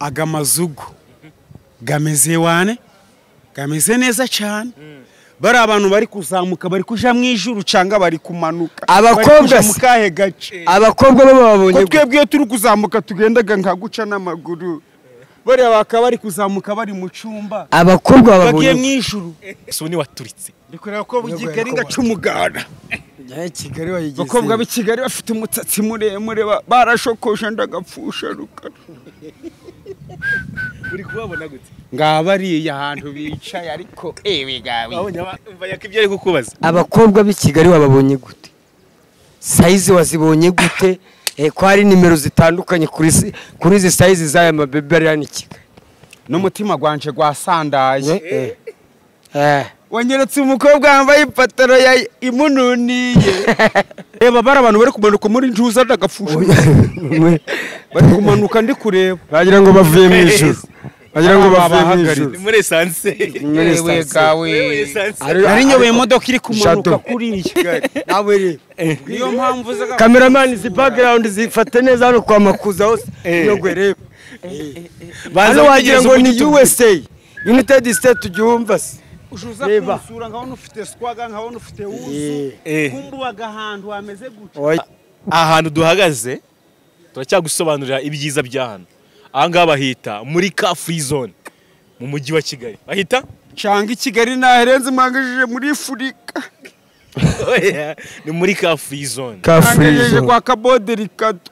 Aga mazugu gameze wane gameze neza cyane. Bari abantu bari kuzamuka bari kuja mu ijuru cyangwa bari kumanuka. Abakobwa mu kahe gace? Abakobwa bo babonye twebwe turi kuzamuka tugendaga nka guca n'amaguru. Bari bakaba bari kuzamuka bari mu cyumba. Abakobwa babonye bagiye mu ijuru. So ni waturitse. Ndikorera ko Kigali ngacumugara. Kigali wayigeze. Abakobwa b'i Kigali bafite umutsatsi muremure barashokoje ndagapfusha rukara. Uri kubabona gute? Ngaba ari ahantu bicaye ariko ewe gawe. Babonye umva yakibyo ari kukubaza. Abakobwa b'i Kigali wababonye gute? Size wazibonye gute? Ko hari nimero zitandukanye kuri izi size z'aya mabebe ari hano i Kigali. N'umutima gwanje gwasandaye. Wanyeretse umukobwa wambaye ipataro ya imununiye. Reba bari abantu bari kumanuka muri njuza ndagapfusha. Bari kumanuka ndi kureba. Bagira ngo bavuye mu ijuru. Bagira ngo bavuye mu ijuru. Muri essence. Ewe gawe. Nari nyoboye imodoka iri kumanuka kuri Kigali. Nawe reba. Niyo mpamvu zaga. Cameraman izi background zifate neza hano kwa Makuza hose. Yogwe reba. Hano wagira ngo ni USA. United States ugihumva se. Ujuza kunsura nkabona ufite swaga nkabona ufite wuzu kumbubaga ahantu hameze gutya. Ahantu duhagaze turacyagusobanurira ibyiza bya hano. Aha ngaha bahita muri Car Free Zone mu mujyi wa Kigali. Bahita cyangwa i Kigali naherenze mwangajije muri Afurika. Ni muri Car Free Zone. Car Free Zone kwa Kaboderi Kato.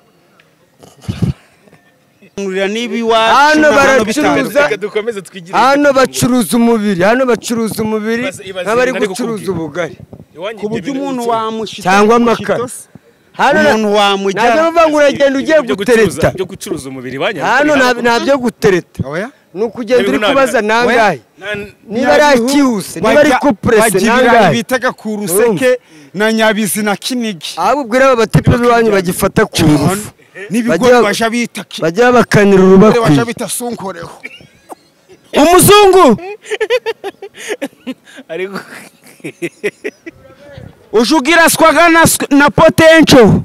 Hano baracuruza, hano bacuruza umubiri, hano bacuruza umubiri nk'abari gucuruza ubugari. Ku buryo umuntu wamushita cyangwa amakara. Hano umuntu wamujyana. Ntabwo bavuga ngo uragenda ugiye gutereta. Byo gucuruza umubiri banya. Hano ntabyo gutereta. Ni ukugenda uri kubaza nangahe. Niba ari akihuse, niba ari kupresse nangahe. Bitaga ku ruseke na Nyabizi na Kinigi. Ahubwo ubwira aba batipe b'iwanyu bagifata ku ngufu. N'ibigori baje bita bajya bakanira urubakwi baje bita sunkoreho umuzungu ariko ujugira swaga na potential.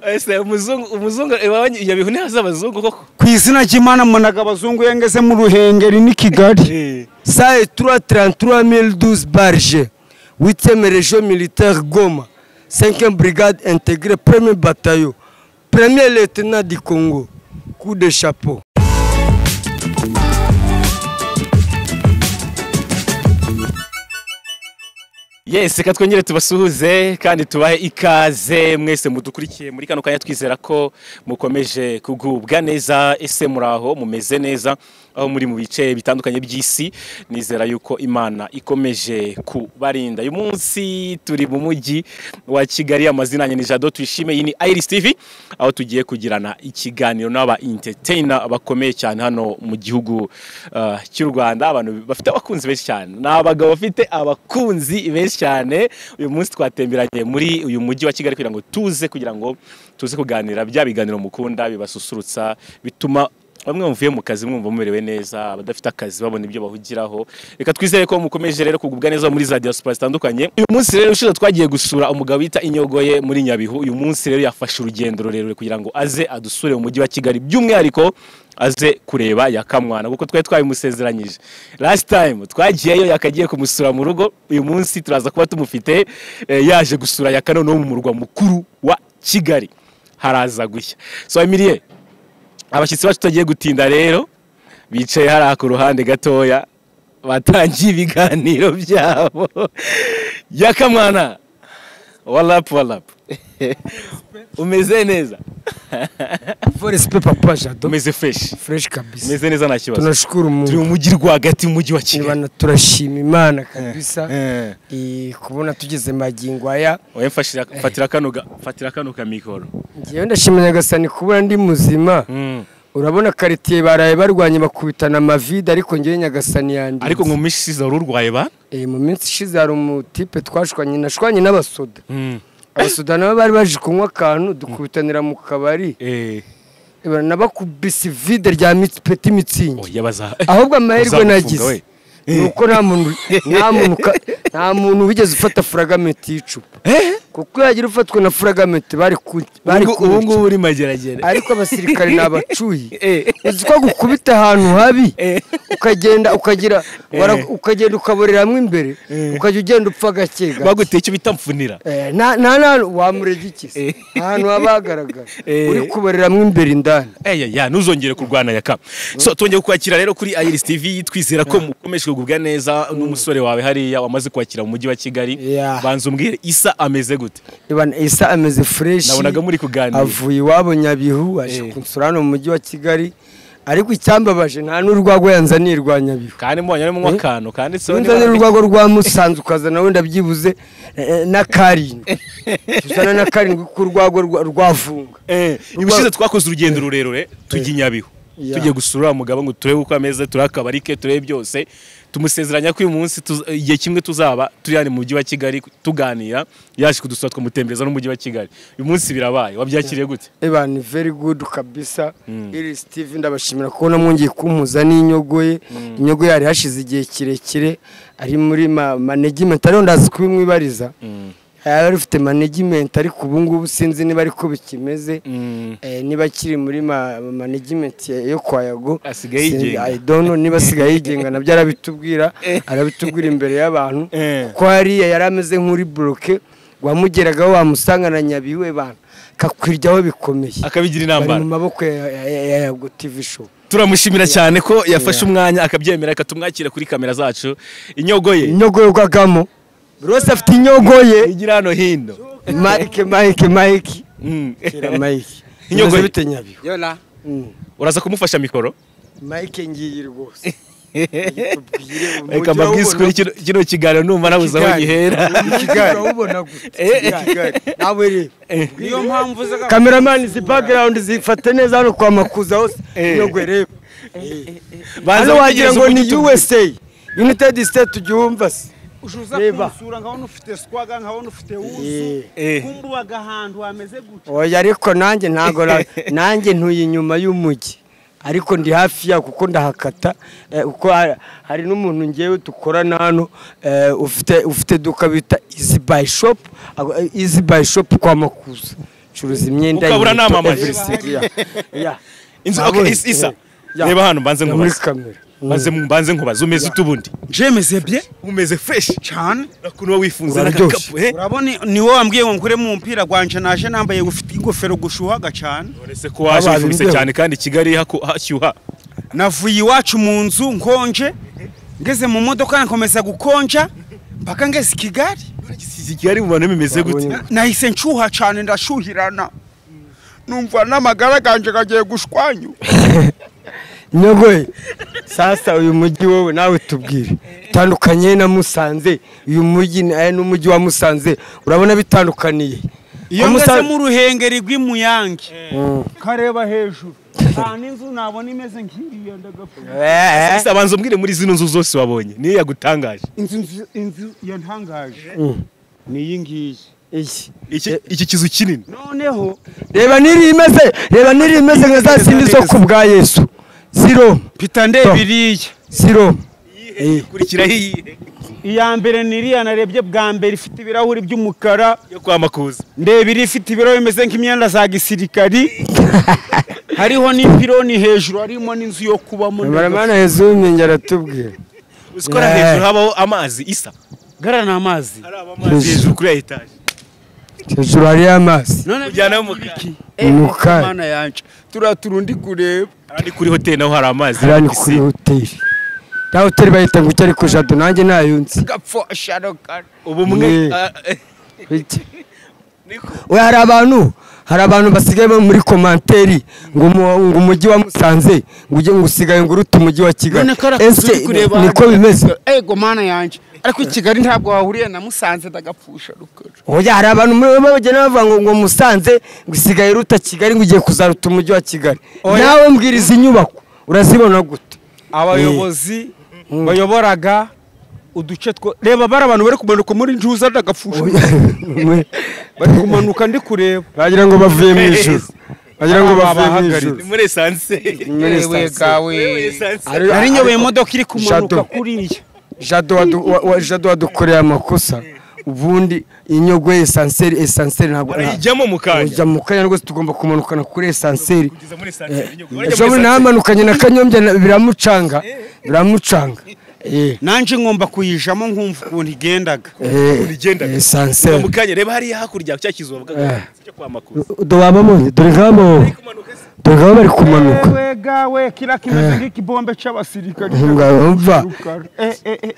Ese umuzungu yabihu neza abazungu koko ku izina ry'Imana munaga abazungu yengeze mu Ruhengeri ni Kigali. Ça 333 012 barge 8e région militaire Goma 5e brigade intégrée, 1er bataillon, 1er lieutenant du Congo. Coup de chapeau. Yes, reka twongere tubasuhuze kandi tubahe ikaze mwese mudukurikiye muri kano kanya, twizera ko mukomeje kugubwa neza. Ese muraho mumeze neza aho muri mu bice bitandukanye by'isi? Nizera yuko Imana ikomeje kubarinda. Uyu munsi turi mu mujyi wa Kigali, amazina yanjye ni Jado Tuyishime, iyi ni Iris TV, aho tugiye kugirana ikiganiro n'aba entertainer bakomeye cyane hano mu gihugu cy'u Rwanda. Abantu bafite abakunzi benshi cyane, ni abagabo bafite abakunzi benshi cyane. Uyu munsi twatemberanye muri uyu mujyi wa Kigali kugira ngo tuze kuganira bya biganiro mukunda bibasusurutsa, bituma bamwe muvuye mu kazi mwumva mumerewe neza, abadafite akazi babona ibyo bahugiraho. Reka twizere ko mukomeje rero kugubwa neza muri za diaspora zitandukanye. Uyu munsi rero ushize twagiye gusura umugabo bita Inyogoye muri Nyabihu. Uyu munsi rero yafashe urugendo rurerure kugira ngo aze adusure mu mujyi wa Kigali, by'umwihariko aze kureba Yakamwana kuko twari twabimusezeranyije. Last time twagiyeyo yakagiye kumusura mu rugo. Uyu munsi turaza kuba tumufite yaje gusura Yaka no mu murwa mukuru wa Kigali. Haraza gushya. So Emilie, abashyitsi bacu tutagiye gutinda rero bicaye hariya ku ruhande gatoya batangiye ibiganiro byabo. Yakamwana, walapu walapu. Umeze neza? Forest papa Jado. Umeze fresh. Fresh kabisa. Umeze neza nta kibazo. Tunashukuru Mungu. Turi mu mujyi rwagati mu mujyi wa Kigali. Turashima Imana kabisa. Kubona tugeze magingo aya. Oya mfatira kano ka mikoro. Ngiye ndashima Nyagasani kubona ndi muzima. Urabona quartier baraye barwanye bakubitana amavide, ariko ngiye Nyagasani yandi. Ariko mu minsi ishize ururwaye ba? Mu minsi ishize hari umutipe twashwanye nashwanye n'abasoda. Abasoda nabo bari baje kunywa akantu dukubitanira mu kabari. Nabakubise vide rya petit mitsingi. Ahubwo amahirwe nagize nuko nta muntu wigeze ufata fragment y'icupa. Kuko yagira ufatwa na fragment bari ubu ngubu uri Mageragere. Ariko abasirikare nabacuyi. Uzi ko gukubita ahantu habi ukagenda ukagira ukagenda ukaboreramo imbere ukajya ugenda upfa gake gake. Baguteye icyo bita mfunira. Na wamurega iki se? Ahantu habagaragara uri kuboreramo imbere indani. Ya ntuzongere kurwana yaka. So twongeye kukwakira rero kuri Iris TV, twizera ko mukomeje kugubwa neza n'umusore wawe hariya wamaze kwakira mu mujyi wa Kigali. Banza umbwire Isa ameze gute? Ibana Isa ameze fresh. Nabonaga muri kuganira. Avuye iwabo Nyabihu aje kunsura hano mu mujyi wa Kigali. Ariko icyambabaje nta n'urwagwa yanzaniye rwa Nyabihu. Kandi mbonye ari mu akantu kanditseho nzaniye urwagwa rwa Musanze ukazana wenda byibuze na karindwi. Tuzana na karindwi ku rwagwa rwavunga. Ibishize twakoze urugendo rurerure tujya Nyabihu. Tujye gusura mugabo ngo turebe uko ameze, turakabarike, turebe byose. Tumusezeranya ko uyu munsi igihe kimwe tuzaba turi hano mu mujyi wa Kigali tuganira, yaje kudusura twamutembereza n'umujyi wa Kigali. Uyu munsi birabaye, wabyakiriye gute? Eba ni very good kabisa. Iris TV ndabashimira kubona mwongeye kumpuza n'inyogoye. Inyogo yari hashize igihe kirekire ari muri management, ariyo ndazi kubimwibariza. Yari ufite management ariko ubu ngubu sinzi niba ariko bikimeze, niba kiri muri management yo kwa Yago asigaye yigenga. I don't know niba asigaye yigenga, nabyo arabitubwira, arabitubwira imbere y'abantu. Kuko hariya yari ameze nk'uri bloke, wamugeragaho wamusanga na Nyabihu bana kakwiryaho bikomeye, akabigira intambara mu maboko ya Yago TV show. Turamushimira cyane ko yafashe umwanya akabyemera akatumwakira kuri kamera zacu. Inyogoye, inyogoye ugagamo Rose afite inyogoye igira hano hino. Mike Mike Mike. Kira Mike. Inyogoye bite Nyabihu. Yola. Uraza kumufasha mikoro? Mike ngiye rwose. Reka mbabwise kuri kino kiganiro numva nabuze aho gihera. Ikiganiro ubona gute? Nawe rero. Niyo mpamvu za cameraman zi background zifate neza hano kwa Makuza hose. Inyogoye rero. Baza wagira ngo ni USA. United States ugihumva se. Ushuza kunsura nkabona ufite swaga, nkabona ufite wuzu, kumbubaga ahantu hameze gutya. Oya ariko nanjye ntago nanjye ntuye inyuma y'umujyi, ariko ndi hafi ya kuko ndahakata, kuko hari n'umuntu ngewe dukorana hano ufite duka bita Easy Buy Shop, Easy Buy Shop kwa Makuza, curuza imyenda. Ukabura namamaje. Inzu okay Isa. Reba hano mbanze nkubaze. Mbanze nkubaze umeze utubundi. Jemeze bien, umeze fresh cyane. Nakuno wifunze n'agakapu he. Urabona ni wowe wambwiye ngo nkure mu mpira gwanje naje nambaye gufite ingofero gushuhaga cyane. None ko waje wifubise cyane kandi Kigali hashyuha. Navuye iwacu mu nzu nkonje, ngeze mu modoka nkomeza gukonja mpaka ngeze Kigali. Kigali mubona bimeze gute? Nahise nshuha cyane ndashuhirana. Numva n'amagara ganje kagiye gushwanyu. Nyogoye sasa uyu mujyi wowe nawe tubwire bitandukanye na Musanze. Uyu mujyi n'umujyi wa Musanze urabona bitandukaniye. Iyo ngeze mu Ruhengeri rw'imuyange kareba hejuru nta n'inzu nabona imeze nk'iriya ndagapfa. Sasa banza umbwire muri zino nzu zose wabonye niyo yagutangaje? Inzu yantangaje ni iyi ngiyi. Iki kizu kinini. Noneho reba niri imeze, reba niri imeze nka za zindi zo ku bwa Yesu. Zero. Pita ndebiriye. Zero. Kurikira hiye. Iya mbere niriya narebye bwa mbere ifite ibirahuri by'umukara yo kwa Makuza. Ndebiri ifite ibirahuri bimeze nk'imyenda za gisirikari. Hariho n'ipironi hejuru, harimo n'inzu yo kubamo. Baramana hezumye nyaratubwira. Uzikora hejuru habaho amazi Isa. Gara na amazi. Hari amazi hejuru kuri etage. Hejuru hari amazi. None ujyana mu kiki? Mukari. Mana yanje. Turaturundi kureba. Ari kuri hotel naho hari amazi. Ari kuri hotel. Ta hotel bayita ngo cyari ko Jado nanjye nayunze. Gapfo sharoka. Ubumwe. We hari abantu basigaye muri komanteri ngo umujyi wa Musanze ngo ujye ngo usigaye ngo uruta umujyi wa Kigali. Ese niko bimeze? Ego mana yanje. Ariko Kigali ntabwo wahuriye na Musanze ndagapfusha rukora. Oya hari abantu bagenda bavuga ngo Musanze ngo isigaye ruta Kigali ngo ugiye kuzaruta umujyi wa Kigali. Nawe mbwiriza inyubako urazibona gute? Abayobozi bayoboraga uduce two reba bara abantu bari kumanuka muri njuza ndagapfusha. Bari kumanuka ndi kureba bagira ngo bavuye mu ijuru. Bagira ngo bavuye mu ijuru. Muri essence. Yewe gawe. Nari nyoboye imodoka iri kumanuka kuriya. Jado wadukoreye amakosa. Ubundi inyogo ascenseur ntabwo Barayijyamo mu kanya. Ujya mu kanya rwose, tugomba kumanukana kuri ascenseur. Kugeza muri ascenseur inyogo. Ejo bundi namanukanye na Kanyombya biramucanga. Nanje ngomba kuyijamo nkumva ukuntu igendaga. Igendaga. Ascenseur. Mu kanya reba hariya hakurya cya kizu bavuga cyo kwa Makuza. Do wababonye dore ngabo. Dore ngabo bari kumanuka. Ewe gawe kila kimeze nk'ikibombe c'abasirikare. Umva.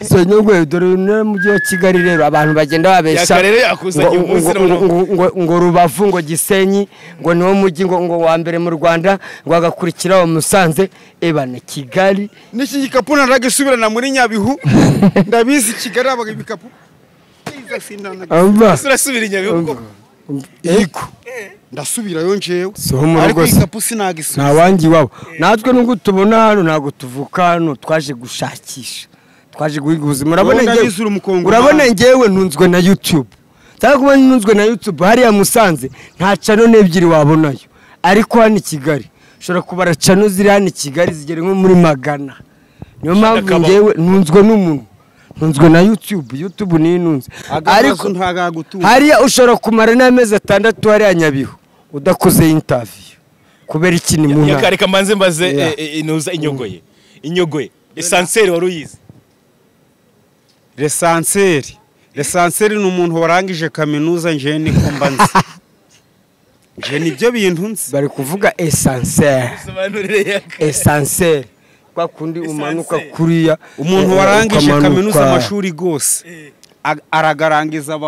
So nyogwe dore no mujyi wa Kigali rero abantu bagenda babesha. Yaka rero yakuzanye umunsi ngo Rubavu ngo Gisenyi ngo niwo mujyi ngo wa mbere mu Rwanda ngo agakurikira Musanze ebana Kigali. Niki gikapu naragisubirana muri Nyabihu. Ndabizi Kigali abaga ibikapu. Umva. Surasubira Nyabihu. Yego. Ndasubirayo njewe. Ariko igikapu sinagisubiza. Nta wangi wabo. Natwe nubwo tubona hano ntago tuvuka hano, twaje gushakisha. Twaje guhiga ubuzima. Urabona ngewe ntunzwe na YouTube. Cyangwa kuba ntunzwe na YouTube hariya Musanze nta channel n'ebyiri wabonayo. Ariko hano i Kigali ushobora kubara channel ziri hano i Kigali zigera nko muri 100. Niyo mpamvu ngewe ntunzwe n'umuntu. Ntunzwe na YouTube, YouTube ni intunze. Ariko ntagagutunga. Hariya ushobora kumara n'amezi 6 hariya Nyabihu udakoze interview. Kubera iki ni mu ntara. Reka manze mbaze inuza inyogoye. Inyogoye. Ascenseur wari uyizi? L'essentiel. L'essentiel ni umuntu warangije kaminuza nje niko mba nzi. Nje nibyo bintu nzi. Bari kuvuga ascenseur. Ascenseur. Kwa kundi umanuka kuriya. Umuntu warangije kaminuza amashuri gose aragarangiza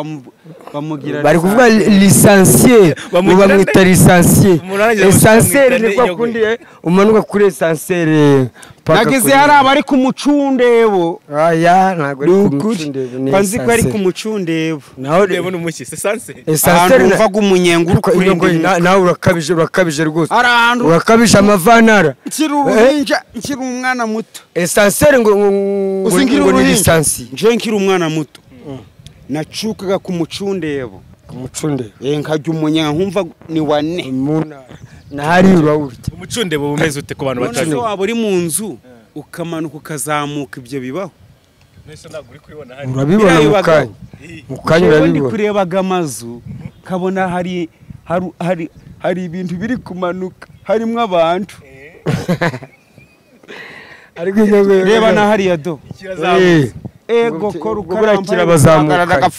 bamugira. Bari kuvuga licencié, bamwita licencié. Ascenseur ni kwa kundi umanuka kuri ascenseur. Nageze hari abari ku mucundebo. Aya ntago ari ku mucundebo. Banzi ko ari ku mucundebo. Naho ndebo n'umuki ascenseur. Ascenseur uvaga umunyenga uri kuri nawe urakabije rwose. Urakabije amavanara. Nkiri uruhinja, nkiri umwana muto. Ascenseur ngo ni licencié. Nje nkiri umwana muto. Nacukaga ku mucundebo. Ku mucundebo. Nkajya umunyenga nkumva ni wane. Nahari urawurya. Umucundebo bumeze ute ku bantu batazi? None waba uri mu nzu ukamanuka ukazamuka ibyo bibaho. Nese ntabwo uri kubibona hari. Urabibona mu kanya. Mu kanya urabibona. Ndi kurebaga amazu kabona hari hari hari ibintu biri kumanuka harimo abantu. Ariko reba na hariya do. Ego ko rukaramba kirabazamuka.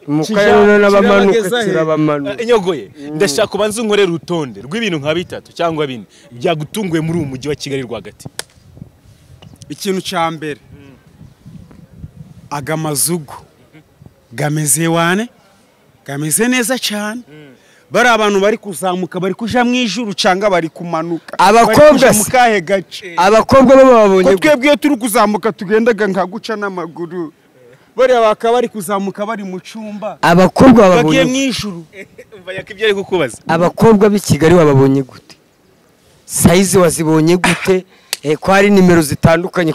Mukayona n'abamanuka kirabamanuka. Inyogoye ndashaka kubanza unkorera urutonde rw'ibintu nka bitatu cyangwa bine byagutunguye muri uyu mujyi wa Kigali rwagati. Ikintu cya mbere aga mazugu gameze wane gameze neza cyane. Bari abantu bari kuzamuka bari kuja mu ijuru cyangwa bari kumanuka. Abakobwa mukahe gace abakobwa bababonye ko twebwe turi kuzamuka tugendaga nka guca n'amaguru. Bariya bakaba bari kuzamuka bari mu cyumba. Abakobwa babonye bagiye mu ijuru. Umva yakibyo ari kukubaza. Abakobwa b'i Kigali wababonye gute? Size wazibonye gute? Ko hari nimero zitandukanye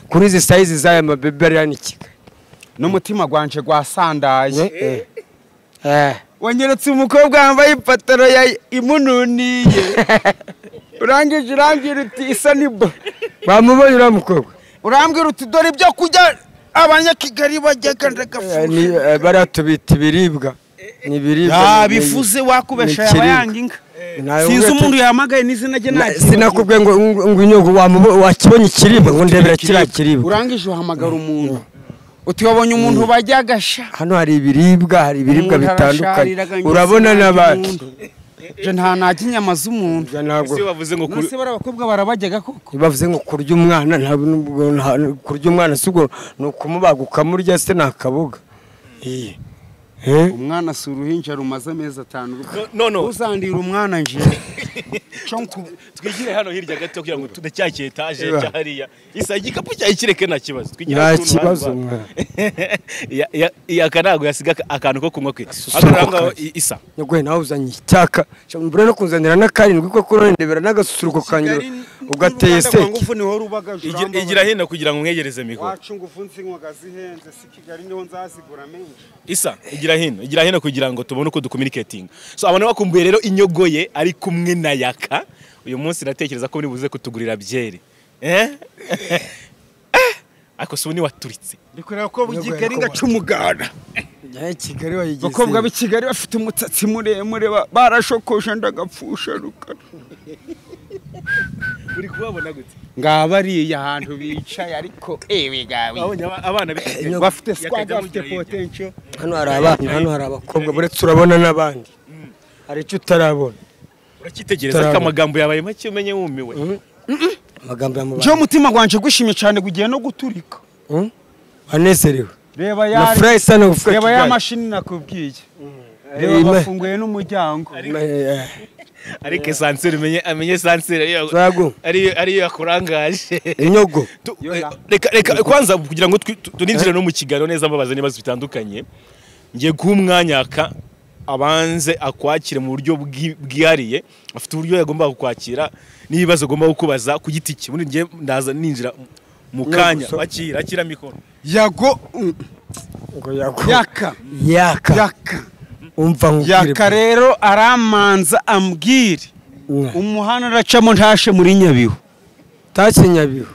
kuri izi size z'aya mabebe ari hano i Kigali. N'umutima gwanje gwasandaye. Wanyeretse umukobwa wambaye ipataro ya imununiye. Urangije urambwira uti isa nibo. Bamubonye uriya mukobwa. Urambwira uti dore ibyo kujya abanyakigali bajyaga ndagafuza. Baratubita ibiribwa. Ni ibiribwa. Bifuze wakubesha yaba inka. Sinzi umuntu yahamagaye n'izina rye nta. Sinakubwiye ngo inyogo wakibonye ikiribwa ngo ndebera kiriya kiribwa. Urangije uhamagara umuntu. Uti wabonye umuntu bajyaga sha. Hano hari ibiribwa, bitandukanye. Urabona n'abandi. Je nta najya inyama z'umuntu. Ese bavuze ngo kuri bari abakobwa barabajyaga koko. Bavuze ngo kurya umwana ntabwo kurya umwana sibwo ni ukumubaga ukamurya se nakaboga. Umwana si uruhinja rumaze amezi 5. No uzandira umwana nje. Twigire hano hirya gato kugira ngo tudacyakiye etaje cyariya. Isa igikapu cyayikireke nta kibazo. Twigire nta kibazo mwana. Ya kanago yasiga akantu ko kunywa kwe. Akantu isa. Nyogwe nawe uzanye icyaka. Mbure no kunzanira na karindwi ko kurondebera n'agasusuruko kanjye ugateye seke. Igira hino kugira ngo mwegereze mikoro. Wacu ngufu nsinywaga zihenze si Kigali niho nzazigura menshi. Isa igira hino kugira ngo tubone uko ducommunicating. So abantu bakumbuye rero inyogoye ari kumwe na Yaka. Uyu munsi natekereza ko muri buze kutugurira byeri. Ariko se ubu ni waturitse. Ndikureba ko Kigali ngacumugara. Kigali wayigeze. Abakobwa b'i Kigali bafite umutsatsi muremure barashokoshe ndagapfusha rukara. Uri kubabona gute? Ngaba ariya ahantu bicaye ariko ewe gawe. Abana bafite squad, bafite potential. Hano hari abana, hano hari abakobwa, buretse urabona n'abandi. Hari icyo utarabona. Uracyitegereza ko amagambo yabaye make umenye wumiwe. Amagambo yamubaye. Je mutima gwanje gushimye cyane gugiye no guturika. Wanezerewe. Reba ya reba ya mashini nakubwiye. Reba bafunguye n'umuryango. Ariko esanseri umenye amenye esanseri ari yakurangaje. Inyogo. Reka kwanza kugira ngo tuninjire no mu kiganiro neza mbabaza nibazo bitandukanye. Ngiye guha umwanya abanze akwakire mu buryo bwihariye, afite uburyo yagomba kukwakira n'ibibazo agomba kukubaza ku giti cye. Ubundi ngiye ndaza ninjira mu kanya. Akira mikoro. Yago ngo yago. Yaka. Yaka. Yaka. Umva nkubwire. Yaka rero aramanza ambwire. Umuhana aracamo ntashe muri Nyabihu. Tashe Nyabihu.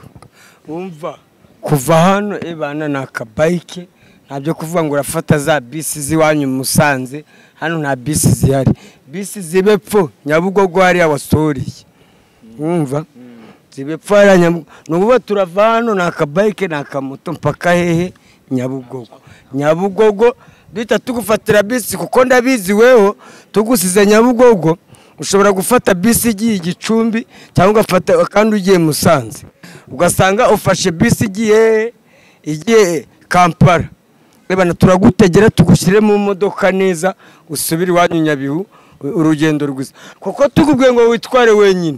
Umva kuva hano ebana na kabayike ntabyo kuvuga ngo urafata za bisi ziwanyu Musanze, hano nta bisi zihari. Bisi zibepfo Nyabugogo hariya wasoriye. Umva zibepfo hariya Nyabugogo. Nubu turava hano na kabayike na kamoto mpaka hehe Nyabugogo. Nyabugogo duhita tugufatira bisi kuko ndabizi weho tugusize Nyabugogo ushobora gufata bisi igiye Igicumbi cyangwa ugafata kandi ugiye Musanze ugasanga ufashe bisi igiye Kampala. Reba turagutegera tugushyire mu modoka neza usubire iwanyu Nyabihu urugendo rwiza kuko tukubwiye ngo witware wenyine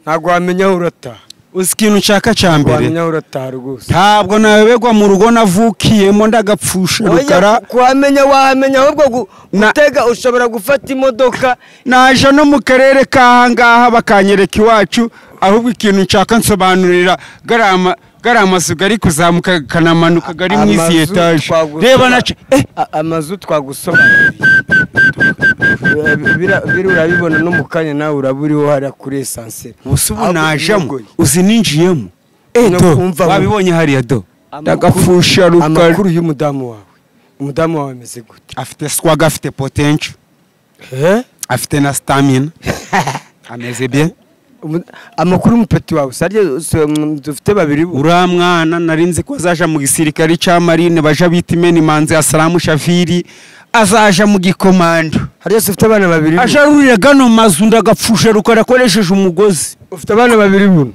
ntabwo wamenya aho urataha. Uzi ikintu nshaka cya mbere? Wamenya aho urataha rwose. Ntabwo nabegwa mu rugo navukiyemo ndagapfusha rukara. Kuhamenya wahamenya ahubwo gutega ushobora gufata imodoka. Naje no mu karere kahangaha bakanyereka iwacu, ahubwo ikintu nshaka nsobanurira gari amazu gari kuzamuka kanamanuka gari mu isi etage. Reba nace amazu twagusobanuriye. Biri urabibona no mu kanya nawe uraburiho hariya kuri esanseri. Ubu najemo uzi ninjiyemo. Wabibonye hariya do. Ndagapfusha rukara. Amakuru y'umudamu wawe. Umudamu wawe ameze gute? Afite swag, afite potential. Afite na stamina. Ameze bien. Amakuru mupeti wawe sarye dufite babiri. Uriya mwana narinzi ko azaja mu gisirikare cya marine baja bita imena imanzi ya Salamu Shafiri, azaja mu gikomando. Harya ufite abana babiri. Aja rurira gano mazu ndagapfusha rukara akoresheje umugozi. Ufite abana babiri buno.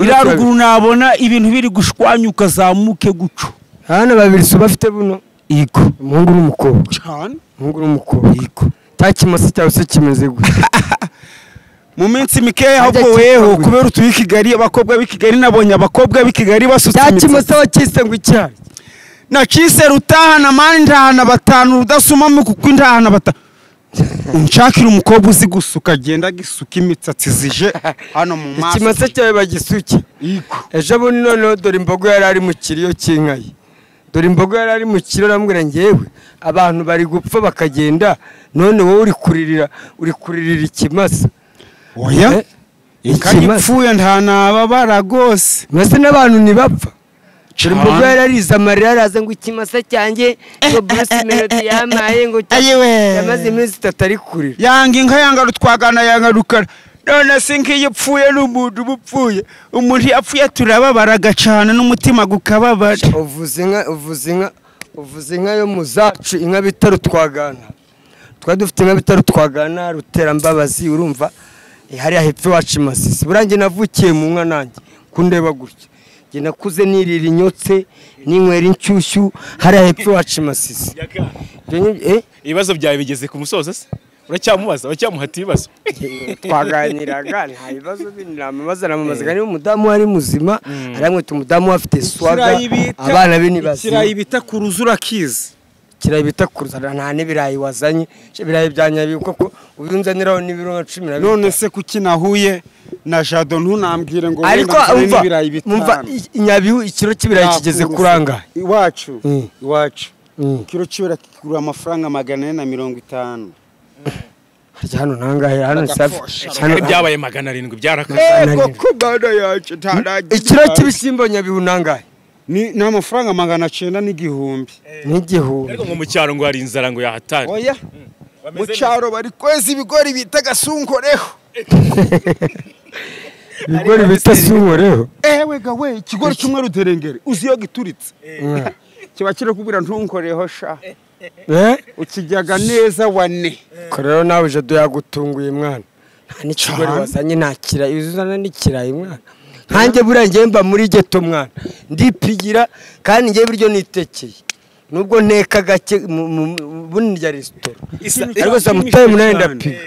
Iriya ruguru nabona ibintu biri gushwanyuka zamuke guco. Abana babiri so bafite buno. Yego. Umuhungu n'umukobwa. Cyane. Umuhungu n'umukobwa. Yego. Takimasa cyawe se kimeze gute? Mu minsi mikeya ahubwo weho kubera utuye Kigali, abakobwa b'i Kigali nabonye abakobwa b'i Kigali basutse imitsi. Cyakimasa wakise ngo icyari? Nacise rutahana mani ndahana batanu rudasumamo kuko indahana batanu. Unshakira umukobwa uzi gusuka agenda agisuka imitsatsi zije hano mu maso. Ikimasa cyawe bagisuke. Ejo bundi noneho dore imbogo yari ari mu kiriyo cy'inka ye. Dore imbogo yari ari mu kiriyo aramubwira ngewe abantu bari gupfa bakagenda none wowe uri kuririra ikimasa. Oya, ikipfuye nta nababara gose. Mwese n'abantu ntibapfa. Dore imbogo yararize amarira araza ngo ikimasa cyanjye ngo Bruce Melody yamaye ngo yamaze iminsi itatu ari kurira. Yanga inka yanga rutwagana yanga rukara. None se nkiyo ipfuye n'umuntu ubupfuye. Umuntu yapfuye turababaraga cyane n'umutima gukababara. Uvuze inka yo muzacu inka bita rutwagana. Twari dufite inka bita rutwagana ruterambabazi urumva. Hariya hepfo iwacu Masisi. Burangiye navukiye mu nka nanjye kundeba gutya. Njye nakuze nirira inyotse ninywera inshyushyu hariya hepfo iwacu Masisi. Ibibazo byawe bigeze ku musozo se? Uracyamubaza, uracyamuhata ibibazo? Twaganiraga nta bibazo bindi namubaza niba umudamu ari muzima, aramwita umudamu afite swaga, abana be ni bazima. Ikirayi bita kuruzura kizi. Ikirayi bita kuruzura nta n'ibirayi wazanye, ibirayi bya Nyabihu koko ubinzaniraho n'ibiro 15. None se kuki nahuye na Jado ntunambwire ngo ariko umva umva Nyabihu ikiro cy'ibirayi kigeze kuranga iwacu iwacu ikiro cy'ibirayi kigura amafaranga 450. Harya hano nangahe hano safi hano byabaye 700 byarakaze. Ego ko bana yacu ntaragira ikiro cy'ibishyimbo Nyabihu nangahe? Ni amafaranga 900 n'igihumbi. N'igihumbi. Ariko ngo mu cyaro ngo hari inzara ngo yahatari. Oya, mu cyaro bari kweza ibigori bita gasunkoreho. Ibigori bita sunkoreho. Ewe gawe, ikigori cy'umwe ruderengere uzi iyo gituritse kiba kiri kubwira ntunkoreho sha. Ukijyaga neza wane. Ko rero nawe Jado yagutunguye mwana, nta n'ikigori wazanye, nta kirayi uzana n'ikirayi mwana. Nkanjye buriya njyewe mba muri ghetto mwana, ndipigira kandi njyewe ibiryo nitekeye nubwo nteka gake bundi ndya resitora, ariko samutaye nawe ndapiga.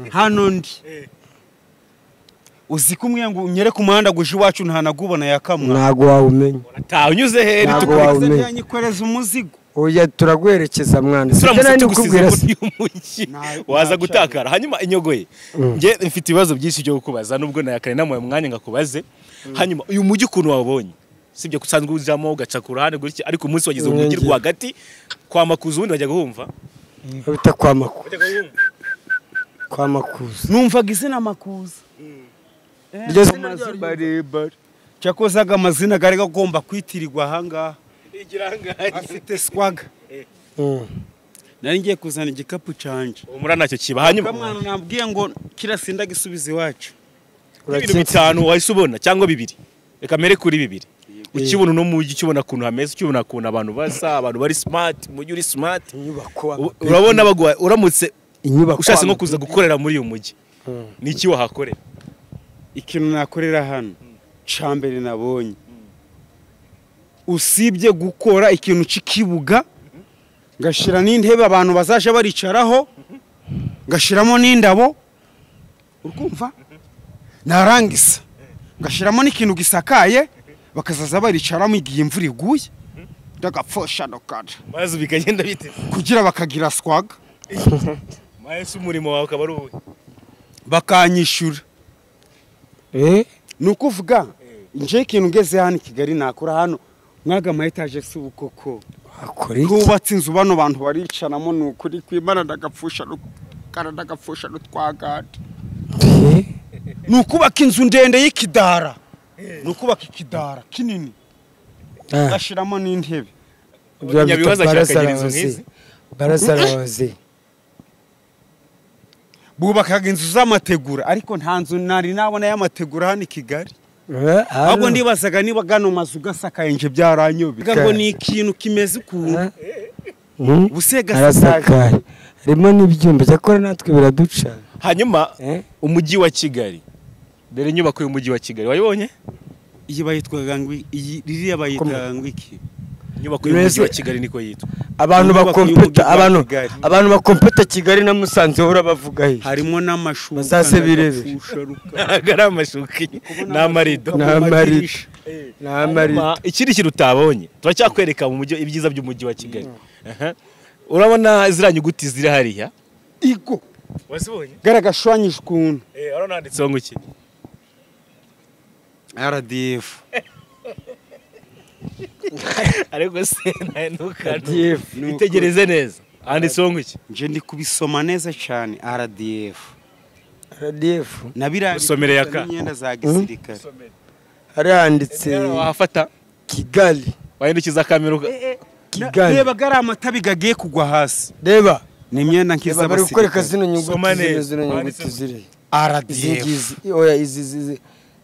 Hano ndi uzi ko umwe ngo unyere ku muhanda guje iwacu ntanagubona yakamwa. Ntago wawumenya. Taha unyuze he? Ntago wawumenya. Nyikoreza umuzigo. Oya, turaguherekeza mwana. Turamutse tugusize Nikubwira muri uyu mujyi waza gutakara. Hanyuma inyogoye, njye mfite ibibazo byinshi byo kukubaza nubwo nayakare namuye umwanya ngakubaze. Hanyuma uyu mujyi ukuntu wawubonye, sibyo ko usanzwe ujamo ugaca ku ruhande gutya, ariko umunsi wageze mu mujyi rwagati kwa Makuza, ubundi bajya guhumva bita kwa Makuza, kwa Makuza. Numvaga izina Makuza. Iryo zina Amazu barebare cyakozaga amazina gari gagomba kwitirirwa ahangaha afite swaga. Nari ngiye kuzana igikapu canje. Umura ntacyo kiba. Hanyuma kamwana nabwiye ngo kirasinda gisubiza iwacu. Ibintu bitanu wahise ubona cyangwa bibiri, reka mere kuri bibiri ukibona uno mujyi, ukibona ukuntu hameze, ukibona ukuntu abantu basa, abantu bari smart, umujyi uri smart. Inyubako. Urabona baguha uramutse Inyubako. ushatse nko kuza gukorera muri uyu mujyi, ni iki wahakorera? Ikintu nakorera hano cambere nabonye, usibye gukora ikintu c'ikibuga, ngashira n'intebe abantu bazaje baricaraho, ngashiramo n'indabo, urkumva, narangisa ngashiramo n'ikintu gisakaye bakazaza baricaramo igihe imvura iguye ndagapfosha nokada. Maze bikagenda bite? Kugira bakagira swaga. Maze umurimo wawe ukaba ari uwuhe? Bakanyishura. Ni ukuvuga nje ikintu ngeze hano i Kigali nakora hano mwaga ama étage si ubukoko. Akora iki? Hubatse inzu bano bantu baricaramo, ni ukuri kwimana ndagapfusha rukara ndagapfusha rutwagada. Ni ukubaka inzu ndende y'ikidara, ni ukubaka ikidara kinini, gashiramo n'intebe. Ibyo bita Nyabihoza baraza ashaka inzu rahoze. nk'izi? Baraza rahoze. Bubakaga inzu z'amategura, ariko nta nzu nari nabona y'amategura hano i Kigali. Ahubwo ndibazaga niba gano mazu gasakaye, nje byaranyobeye ngo ni ikintu kimeze ukuntu ubuse gasakaye. Arasakaye, harimo n'ibyumba, cyakora natwe biraduca. Hanyuma umujyi wa Kigali, dore inyubako y'umujyi wa Kigali, wayibonye? Iyi bayitwaga ngo iyi ririya bayitaga ngo iki? Inyubako y'umujyi wa Kigali niko yitwa. Abantu Inyubako bakompeta y'umujyi wa abantu Kigali. Abantu bakompeta Kigali na Musanze bahora bavuga he? Harimo n'amashuka. Bazaze birebere. Ndagapfusha rukara. Ntabwo ari amashuka, ni amarido. Ni amarido. Ni amarido. Hanyuma, ikindi kintu utabonye turacyakwereka mu mujyi, ibyiza by'umujyi wa Kigali. Aha. Urabona ziriya nyuguti ziri hariya? Igo. Wazibonye? Garagashwanyije ukuntu. Eh, urabona handitseho ngo iki? RDF. Ariko se nawe ntukanu RDF. itegereze neza, handitseho ngo iki? Nje ndi kubisoma neza cyane, RDF. RDF. Na biriya Usomere yaka. n'imyenda za gisirikare. Hari handitse Wahafata. Kigali. Wahindukiza kamera Kigali. Reba gari amatabi gagiye kugwa hasi. Reba. Ni imyenda Reba, bari kukwereka nk'iz'abasirikare. zino nyuguti. Soma Zino neza. zino nyuguti Handitse- ziri izi. RDF. Ngizi, oya, izi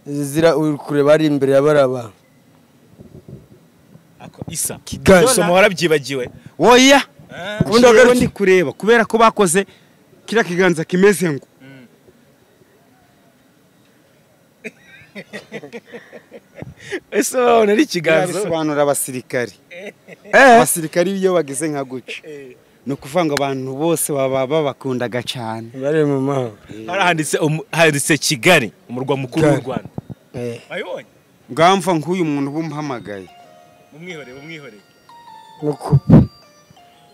zira uri kureba ari imbere ya baraba. Ako isa Kigali. Soma, warabyibagiwe. Oya. Ubundi Jewe wagarutse. ndi kureba kubera ko bakoze kiriya kiganza kimeze ngo Ese wabona ari ikiganza? Bisobanura abasirikare. Abasirikare iyo bageze nka guca, ni ukuvuga ngo abantu bose baba babakundaga cyane. Bari mu mahoro. Hari handitse Kigali, umurwa mukuru w'u Kigali. Rwanda. Wayibonye? Ngamva nk'uyu muntu bumuhamagaye. Mumwihoreye, mumwihoreye. Nuko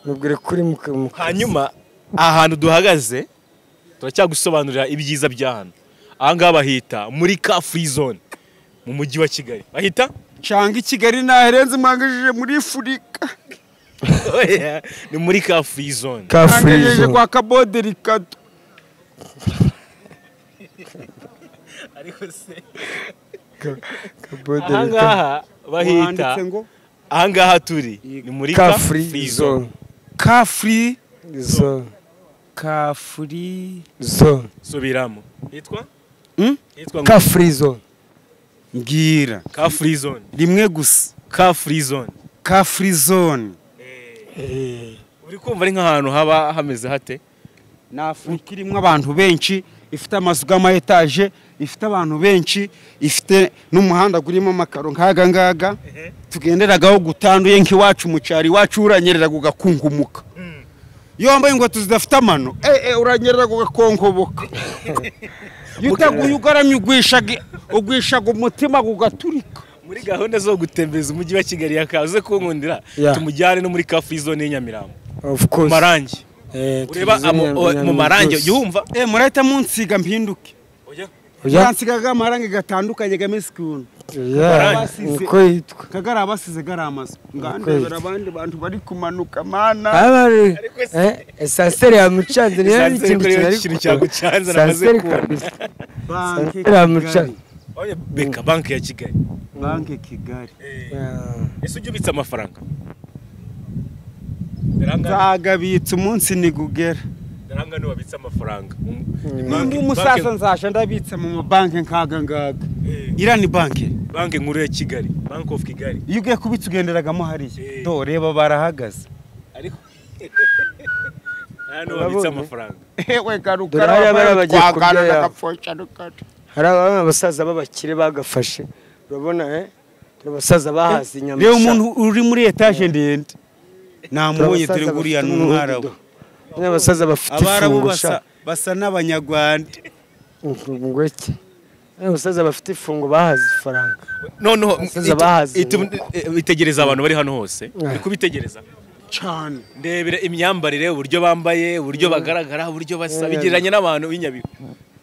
mubwire kuri mu kazi. Hanyuma ahantu duhagaze turacyagusobanurira ibyiza bya hano. Aha ngaha bahita muri car free zone mu mujyi wa Kigali bahita Canga i Kigali naherenze mwangajije muri Afurika. Oya, ni muri car free zone. Car free Mwangejeje zone. kwa Kaboderi Kato. Ariko se Ahangaha bahita ahangaha turi ni muri Car Free Zone. Car Free Zone. Car Free Zone. Subiramo. Yitwa? Yitwa Car Free Zone. Mbwira. Car Free Zone. Rimwe gusa. Car Free Zone. Car Free Zone. Uri kumva ari nk'ahantu haba hameze hate? Ni Afurika irimo abantu benshi, ifite amazu y'ama etaje, ifite abantu benshi, ifite n'umuhanda gurimo amakaro nkaga ngaga tugenderagaho gutanduye nk'iwacu mu cyaro iwacu uranyerera gukungumuka. Iyo wambaye inkweto zidafite amano uranyerera gukonkoboka. Iyo utaguye ugaramye ugwishaga umutima gugaturika. Muri gahunda zo gutembereza umujyi wa Kigali yakaze kunkundira tumujyane no muri Car Free Zone y'Nyamirambo. Of course. Marangi. Ureba mu marangi yumva murahita munsiga mpinduke. Muransigaga amarangi gatandukanye gameze ukuntu. Uko yitwa kagara abasize gara amazu ngandebera abandi bantu bari kumanuka mana. Esanseri yamucanze niyo ikintu cyagucanze namaze kubona. Banki Beka banki ya Kigali. Banki Kigali. Ese ujye ubitsa amafaranga? Nzagabitsa umunsi nigugera. Ndaranga ni wabitsa amafaranga. Ndi umusaza nzasha ndabitsa mu mabanki nkaga ngaga. Ira ni banki. Banki nkuru ya Kigali, Bank of Kigali. Iyo ugiye kubitsa ugenderagamo hariya. Do reba barahagaze. Ariko hano wabitsa amafaranga. Ewe garuka twagana hari abasaza b'abakire bagafashe. Urabona abasaza bahaze inyama. Reba umuntu uri muri etage ndende. Namubonye dore nguriya n'umwarabu. N'abasaza bafite abarabu basa n'abanyarwanda. Ngweke. Abasaza bafite ifungo bahaze ifaranga. Noneho itegereza abantu bari hano hose. Uri kubitegereza cyane. Ndebera imyambarire, uburyo bambaye, uburyo bagaragara, uburyo basa bigereranye n'abantu b'Inyabihu.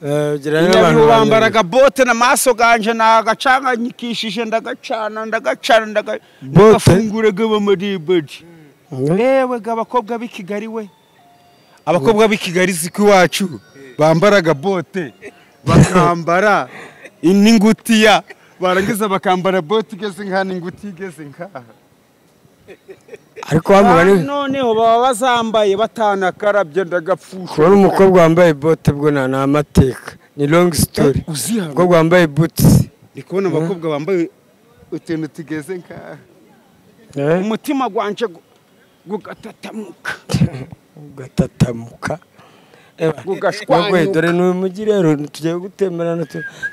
Inyabihu bambaraga bote n'amaso ganje nagacanganyikishije ndagacana ndagacana ndagafungure gaba muri baji. Ewe abakobwa b'i Kigali we. Abakobwa b'i Kigali ziko iwacu bambaraga bote bakambara n'ingutiya barangiza bakambara bote igeze nka n'ingutiya igeze nkaha. Ariko bamugani noneho baba bazambaye batanakarabye ndagapfusha. Kubona umukobwa wambaye bote bwo na amateka ni long story. Umukobwa wambaye boots ndi kubona abakobwa bambaye utuntu tugeze nkaha. Umutima gwanje gugatatamuka. Ugatatamuka. Gugashwanyuka. Dore n'uyu mujyi rero tugiye gutemerana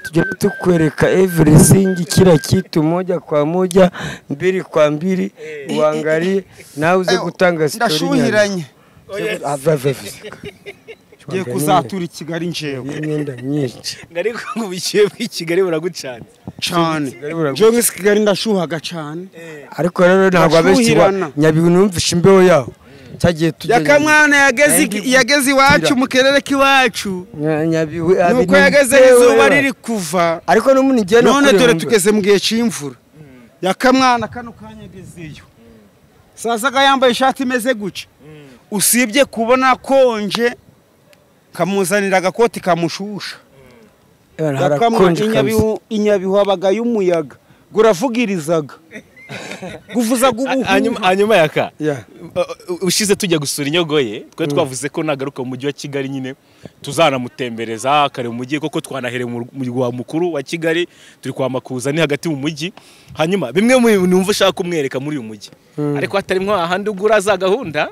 tugiye tukwereka everything kila kitu moja kwa moja mbili kwa mbili uangalie nawe uze gutanga story. Ndashuhiranye. Ngiye kuzatura i Kigali njewe. Imyenda myinshi. Ngariko ngo ubukiye bw'i Kigali buragucanze. Cyane. Njewe nk'isi Kigali ndashuhaga cyane. Ariko rero ntabwo abenshi Nyabihu numvisha imbeho yaho. Cyagiye tujya Yakamwana yageze iwacu mu kerere k'iwacu. Nuko yageze izuba riri kuva. Ariko n'umuntu igiye no none dore tugeze mu gihe cy'imvura. Yakamwana kano kanyagezeyo. Sazaga yambaye ishati imeze guca. Usibye kubona konje kamuzanira agakoti kamushusha. Yakamwana Inyabihu abaga y'umuyaga guravugirizaga. Guvuza gubuhu. Hanyuma yaka ushize tujya gusura Inyogoye twe twavuze ko nagaruka mu mujyi wa Kigali nyine tuzanamutembereza kare mu mujyi koko twanahere mu murwa mukuru wa Kigali turi kwa Makuza ni hagati mu mujyi. Hanyuma bimwe mu numva ushaka kumwereka muri uyu mujyi ariko atarimwo ahandi ugura za gahunda.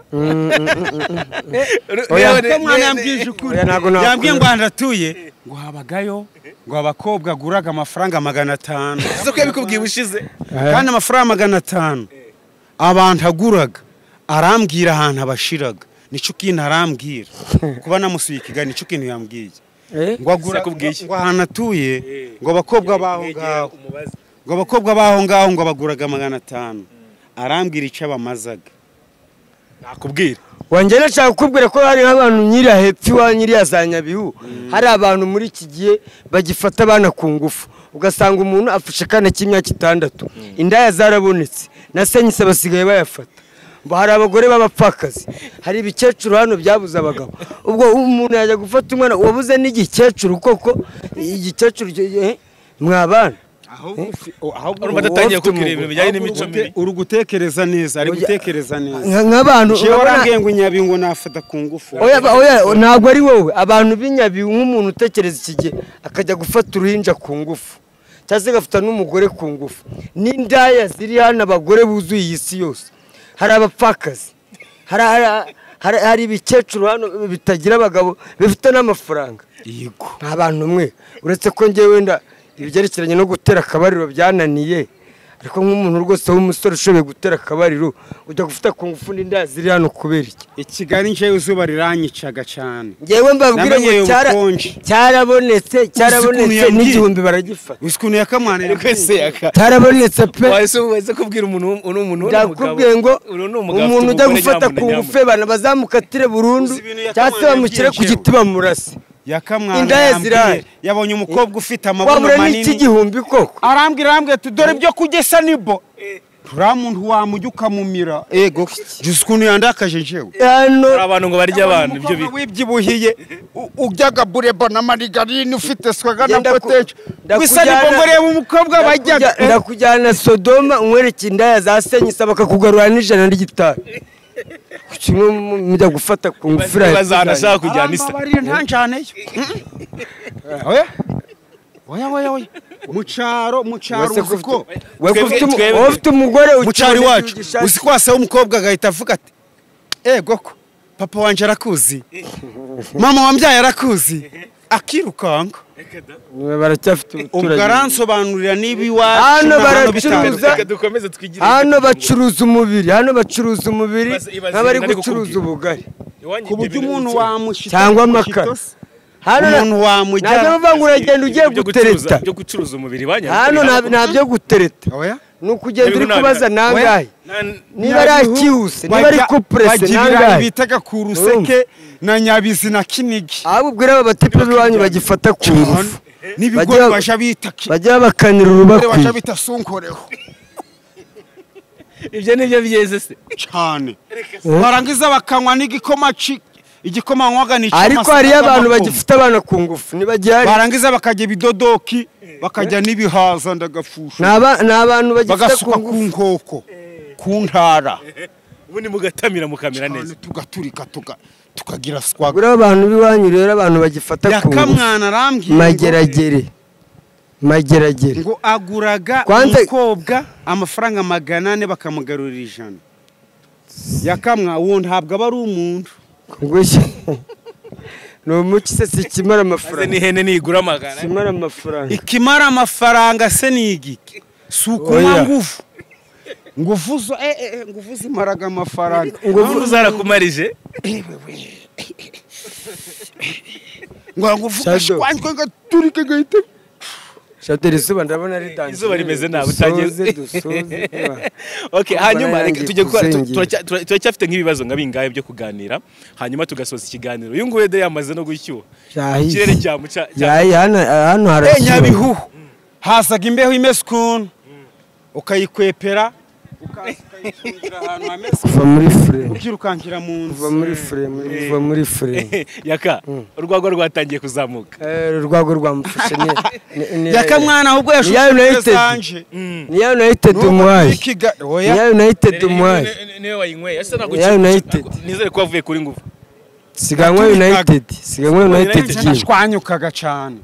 Oya mwana yambwije ukuri yambwiye ngo ndatuye ngo habagayo ngo abakobwa guraga amafaranga 500. Siko yabikubwiye ushize kandi amafaranga 500 abantu aguraga arambwira ahantu abashiraga nico kintu arambwira kuba namusuye Kigali nico kintu yambwiye ngo agura ngo ahantu atuye ngo abakobwa baho ngaho ngo abakobwa baho ngaho ngo abaguraga 500 arambwira icyo abamazaga. Nakubwira wanjye nashaka kukubwira ko hari abantu nyira hepfo wa nyiriya za Nyabihu hari abantu muri iki gihe bagifata abana ku ngufu ugasanga umuntu afashe akana k'imyaka 6 indaya zarabonetse na senyise basigaye bayafata. Hari abagore b'abapfakazi hari ibikecuru hano byabuze abagabo ubwo umuntu yajya gufata umwana wabuze n'igikecuru koko igikecuru mwabana. Ahubwo Urumva adatangiye kukubwira ibintu bijyanye n'imico mibi. Uri gutekereza neza, ari gutekereza neza. Nk'abantu Jewe warambwiye ngo Nyabihu nafata ku ngufu. Oya oya, ntabwo ari wowe. Abantu b'Inyabihu, nk'umuntu utekereza iki gihe akajya gufata uruhinja ku ngufu cyangwa se agafata n'umugore ku ngufu, n'indaya ziri hano, abagore buzuye iyi si yose, hari abapfakazi, hari ibikecuru hano bitagira abagabo bifite n'amafaranga. Yego. Nta bantu mwe, uretse ko njyewe wenda ibyerekeranye no gutera akabariro byananiye, ariko nk'umuntu rwose w'umusore ushoboye gutera akabariro ujya gufata ku ngufu n'indaya ziri hano kubera iki? I Kigali njewe izuba riranyicaga cyane. Njyewe mbabwire ngo Namenyeye ubukonje. cyarabonetse, cyarabonetse yambwiye? n'igihumbi baragifata. Uzi ukuntu yakamwana Ariko ese yaka Cyarabonetse pe. Wahise kubwira umuntu uri umuntu Ndakubwiye ngo uru ni umugabo afite umuntu ujya umugore gufata ku nyamuneka, ngufu abantu bazamukatire burundu Uzi ibintu cyangwa se Yakamwana bamushyire ku yabwiye giti bamurase. Yakamwana Indaya yambwiye, zirahari. yabonye umukobwa ufite amabuno Wabura manini n'ik'igihumbi koko. Arambwira ati dore ibyo kugesa nibo turiya muntu wamujya ukamumira. Ego, uzi ukuntu yandakaje njyewe. Hano Hari abantu ngo barya abantu ibyo Umukobwa wibyibuhiye ujyaga bureba na marigarine ufite swaga na Ngenda poteje gusa nibo ngo reba umukobwa bajyaga. Ndakujyana Sodoma unkwereke indaya za senyisa bakakugarura n'ijana ry'itabi. Kimwe mujya gufata ku ngufu iriya bazana ashaka kujyana isa. Arambabarira ntanjaneyo. Oya oya oya oya, mu cyaro Wese uzi ko we ko ufite Twebwe- wowe ufite umugore mu cyaro ukibona iwacu igihe ugishatse. uzi ko wasaba umukobwa agahita avuga ati ego ko papa wanje arakuzi, mama wambyaye arakuzi, akirukanka. Baracyafite Ubwo ubuturage. aransobanurira niba iwacu Hano na hano baracuruza. bitandukanye. Reka dukomeze twigire. Hano bacuruza umubiri, hano bacuruza umubiri Ibaze nk'abari nari gucuruza kukubwira. ubugari Iwanyu Ku buryo ibyo bintu umuntu wamushyita cyangwa amakara. Hano umuntu wamujyana ntabyo bavuga ngo uragenda ugiye Ibyo gucuruza- gutereta. byo gucuruza umubiri iwanyu Hano nta byo gutereta, Oya. ni ukugenda uri Ntabwo kubaza nangahe, niba ari akihuse, niba ari kupurese Bajya ibirayi nangahe. bitaga ku ruseke na Nyabizi na Kinigi. Ahubwo ubwira aba batipe b'iwanyu bagifata ku ngufu N'ibigori Bajya- baja bita bajya bakanira baja urubakwiye. bita sunkoreho. Ibyo nibyo byeze se? Cyane, barangiza bakanywa n'igikoma igikoma nywaga ni Ariko hariyo abantu bagifite abana ku ngufu ntibagihari. Barangiza bakajya ibidodoki, bakajya n'ibihaza ndagafusha. Ni abantu bagifite ku Bagasuka ku ngufu. nkoko, ku ntara. Ubundi mugatamira mukamera Cyane, neza. tugaturika tukagira swaga. Ubwira abantu b'iwanyu rero abantu bagifata ku ngufu. Yakamwana arambwiye ngo- Mageragere, mageragere. Ngo aguraga Kwanza- umukobwa amafaranga 400 bakamugarurira 100. Yakamwa uwo ntabwo aba ari umuntu. Ngushye ni umuki se? Si ikimara Maze amafaranga. n'ihene nigura 400. Ikimara amafaranga. Ikimara amafaranga se ni igiki? Si ukunywa Oya. ngufu ngufu zo ngufu zimaraga amafaranga. Ngufu zarakumarije. Ngo ngufu Shadow. gashwanywe gaturike gahita. Shaderi, izuba ndabona ari danje. Izuba rimeze nabi utangiye. Dusoze, dusoze. Okay, hanyuma reka Yangiye tujye gukora kuzengera. turacyafite nk'ibibazo nka bingahe byo kuganira, hanyuma tugasoza ikiganiro. Uyu nguyu de yamaze no gushyuha. Yahiye. Ikirere cyamuca Yahiye hano, hano harashyuha. Nyabihu hazaga imbeho imeze ukuntu ukayikwepera ukaza ukayicungira ahantu hameze Kuva muri frame. ukirukankira mu nzu. Kuva muri frame, kuva muri frame. Yaka urwagwa rwatangiye kuzamuka. Urwagwa rwamufashe ni Yakamwana ahubwo Ni ya yashushe United. zanje. Ni ya United umuhaye. Oya. Ni ya United umuhaye. Niwe wayinyweye ese ntabwo Ya United. Nizere ko wavuye kuri ngufu. Siganwa United, siganwa United United. giye. Nashwanyukaga cyane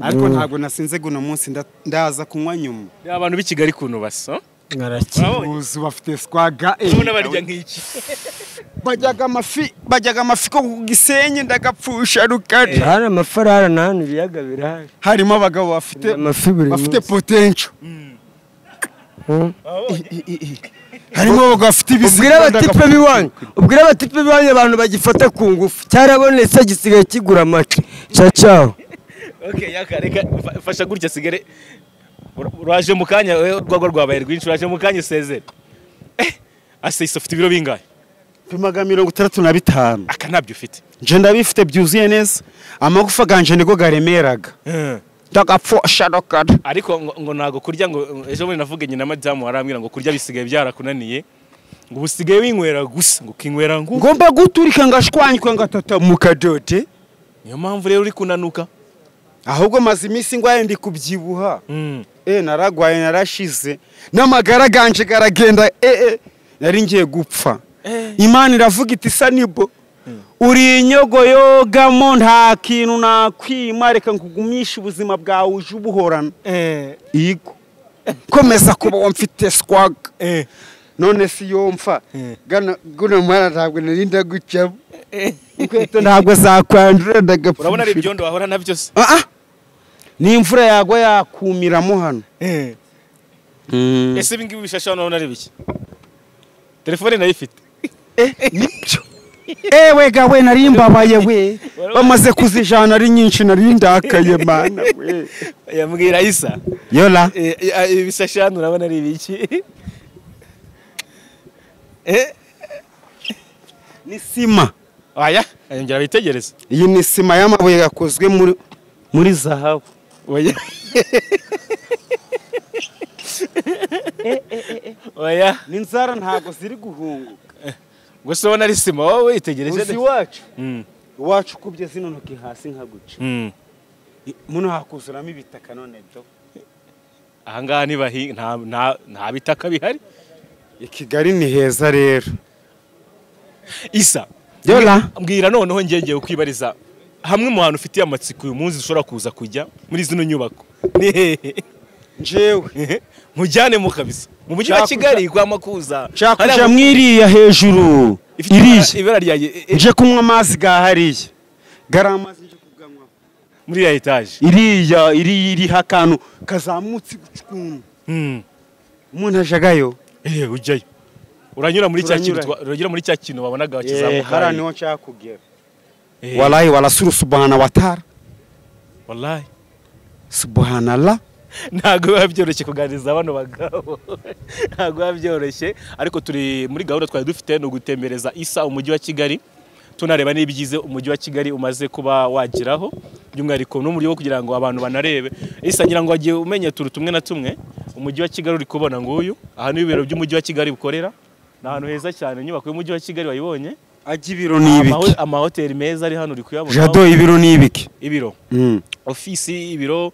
ariko ntabwo nasinze guno munsi, ndaza kunywa nyuma. Ni abantu b'i Kigali kuntu basa. Ngaraki. Urabonye? Uzu bafite swaga. Urabona barya nk'iki. Bajyaga amafi ko ku Gisenyi ndagapfusha rukari. Hari amafaranga na hano ibiyaga birahari. Harimo abagabo bafite Amafi buri bafite munsi. potential. Harimo abagabo bafite ibiziba. Ubwira abatipe b'iwanyu, ubwira abatipe b'iwanyu abantu bagifata ku ngufu. Cyarabonetse gisigaye kigura make. Ciao ciao. Okay, yaka reka fasha gutya sigare. Uraje mu kanya urwagwa rwabaye rwinshi, uraje mu kanya usezere. Ase ufite ibiro bingahe? Pimaga 65. Aka ntabyo ufite. Nje ndabifite byuzuye neza, amagufa ganje niko garemeraga ndagapfusha rukari. Ariko ngo ntago kurya, ngo ejo bundi navuganye na madamu arambwira ngo kurya bisigaye byarakunaniye, ngo usigaye winywera gusa, ngo ukinywera ngo Ngomba guturika ngashwanywa ngatata mu kadote. Niyo mpamvu rero uri kunanuka. Ahubwo maze iminsi ngwaye ndi kubyibuha. Naragwaye narashize n'amagara ganje garagenda nari ngiye gupfa. Imana iravuga iti Sanibo uri inyogo yogamo nta kintu nakwima reka nkugumisha ubuzima bwawe uje ubuhorana. Yego komeza kuba mfite swag. None si yomfa gana guno mwana ntabwo narinda gucamo inkweto ntabwo zakwandura ndagapfa. Urabona ari ibyondo wahora nabyo se? Ni imvura yagwa yakumiramo hano. Ese ibi ngibi bishasha urabona ari biki? Telefone nayifite. Nibyo. Ewe gawe nari mbabaye we bamaze kuzijana ari nyinshi nari ndakaye mana we. Yambwira Isa. Yola. Ibishasha hano urabona ari biki? Ni sima. Oya, ayongera bitegereza. Iyi ni sima y'amabuye yakozwe muri zahabu. Oya. Oya, ni nzara ntago ziri guhunguka. Gusa ubona ari sima wowe witegereje. Uzi iwacu. Iwacu kubye zino ntoki hasi nka guca. Muno hakuzuramo ibitaka none do. Aha ngaha nibahi nta bitaka bihari. I Kigali ni heza rero. Isa. Yola. Mbwira noneho ngiye kwibariza hamwe mu hantu ufitiye amatsiko uyu munsi ushobora kuza kujya muri zino nyubako. Ni hehe? Njewe mujyane mu kabisa. Mu mujyi wa Kigali kwa Makuza. Nshaka mwiriya hejuru. Iriya ibara rya nje kunywa amazi gahariye. Gara amazi nje kuganywa. Muri ya etage. Iriya iri hakantu kazamutse gucukuntu. Umuntu ajagayo. Ujyayo. Uranyura muri cya kintu uranyura muri cya kintu wabonaga kizamuka. Hara niho nshaka kugera. Wallahi wala suru subhana wa taala. Wallahi subhanallah. Ntago biba byoroshye kuganiriza bano bagabo. Ntago biba byoroshye ariko turi muri gahunda twari dufite no gutembereza Isa umujyi wa Kigali tunareba n'ibyize umujyi wa Kigali umaze kuba wagiraho by'umwihariko no muri wo kugira ngo abantu banarebe. Isa ngira ngo wagiye umenye turu tumwe na tumwe umujyi wa Kigali uri kubona nguyu aha ni ibiro by'umujyi wa Kigali bukorera. Ni ahantu heza cyane inyubako y'umujyi wa Kigali wayibonye. Ajya ibiro ni ibiki? Amahoteli meza ari hano uri kuyabona. Jado ibiro ni ibiki? Ibiro. Ofisi ibiro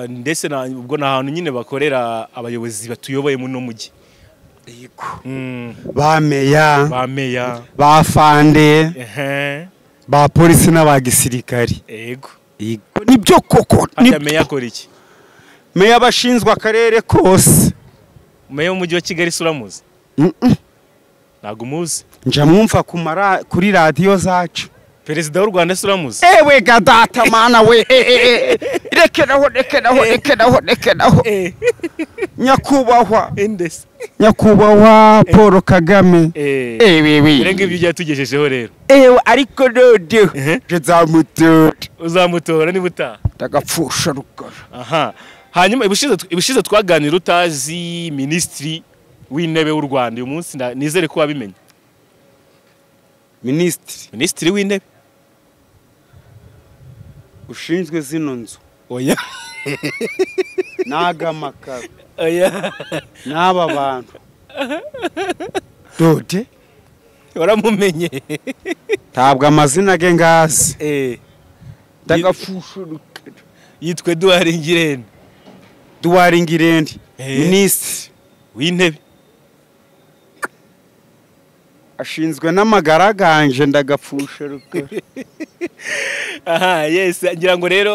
ndetse na ubwo na hantu nyine bakorera abayobozi batuyoboye mu no mujyi. Yego. Ba meya, ba fande, ba polisi n'aba gisirikari. Yego. Nibyo koko. Ni meya akora iki? Meya bashinzwe akarere kose. Meya w'umujyi wa Kigali suramuzi? Ntago umuzi. Nja mwumva kumara kuri radio zacu. Perezida w'u Rwanda suramuzi? Ewe gadata mana we. Rekeraho rekeraho rekeraho rekeraho. Nyakubahwa. Indese. Nyakubahwa Paul Kagame. Ewe. Renga ibyo byatugejejeho rero. Ewe ariko node. Nzamutora. Uzamutora niba utaha. Ndagapfusha rukara. Aha. Hanyuma ibushize twaganira utazi ministri w'intebe w'u Rwanda uyu munsi nizere ko wabimenye. Ministri w'intebe ushinzwe zino nzu. Oya. Nagamakara. Oya. N'aba bantu. Dode waramumenye. Ntabwo amazina ge ngazi. Ndagapfusha rukara. Yitwa Edouard Ngirente. Edouard Ngirente ministri w'intebe ashinzwe n'amagara ganje ndagapfusha rukara. Aha yes ngira ngo rero